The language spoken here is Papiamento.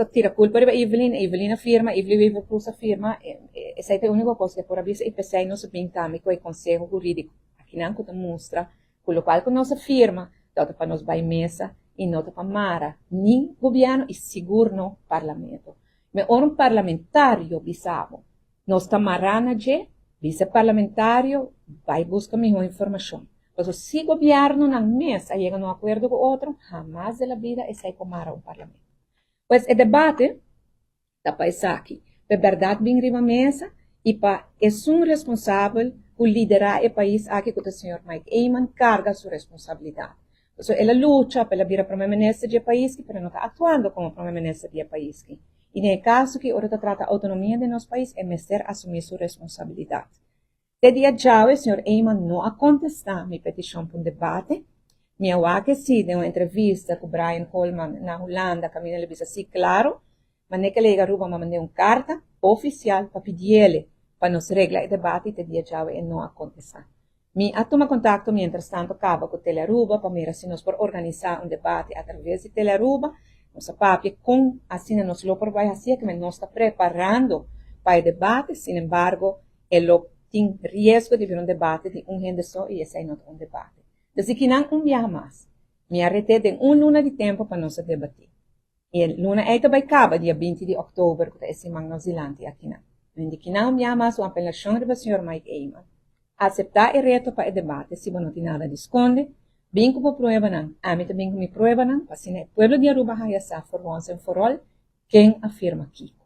ta tira culpa riba Evelyn, Evelyn a firma, Evelyn Wever Croes a firma, esey ta e unico cos cu e por a bisa y pesey nos a bin tambe cu e conseho huridico akinan cu ta mustra cu locual cu nos a firma ta pa nos bay mesa y no ta pa mara ni gobierno y sigur no parlamento. Me ora un parlamentario bisa bo nos ta mara na dje, bisa e parlamentario bay busca miho informacion. Pasobra si gobiernonan mes a yega na un acuerdo cu otro, hamas de la bida esey por mara un parlamento. Pues e debate ta pa esaki, pa e berdad bin riba mesa y pa esun responsabel cu lidera e pais aki cu ta señor Mike Eman carga su responsabilidad. Pasobra el a lucha pa el a bira prome minister di e pais ki pero no ta actuando como prome minister di e pais ki. Y den e caso ki ora ta trata autonomia den nos pais e mester asumi su responsabilidad. Te dia djawe señor Eman no a contesta mi peticion pa un debate. Mi a wak esi den un entrevista cu Brian Koolman na Hulanda caminda el a bisa si claro, mane ke lega Aruba m'a mand'é un carta oficial pa pidiele pa nos regla e debate y te dia djawe e no a contesta. Mi a tuma contacto mientras tanto caba cu Telearuba pa mira si nos por organisa un debate a traves di Telearuba. Nos a papia con asina nos lo por bay hacia kimen nos ta preparando pa e debate, sin embargo e lo tin riesgo di bira un debate di un hende so y esey no ta un debate. Desde kinan un biaha mas mi a rete den un luna di tempo pa nos a debati. Y e luna ey ta bay caba dia 20 di october cu ta e siman nos dilanti akinan. Men di kinan un biaha mas un apelacion riba señor Mike Eman. Acepta e reto pa e debate si bo no tin nada di sconde. Bin cu bo pruebanan, ami ta bin cu mi pruebanan pa asina e pueblo di Aruba haya sa for once and for all ken a firma kico.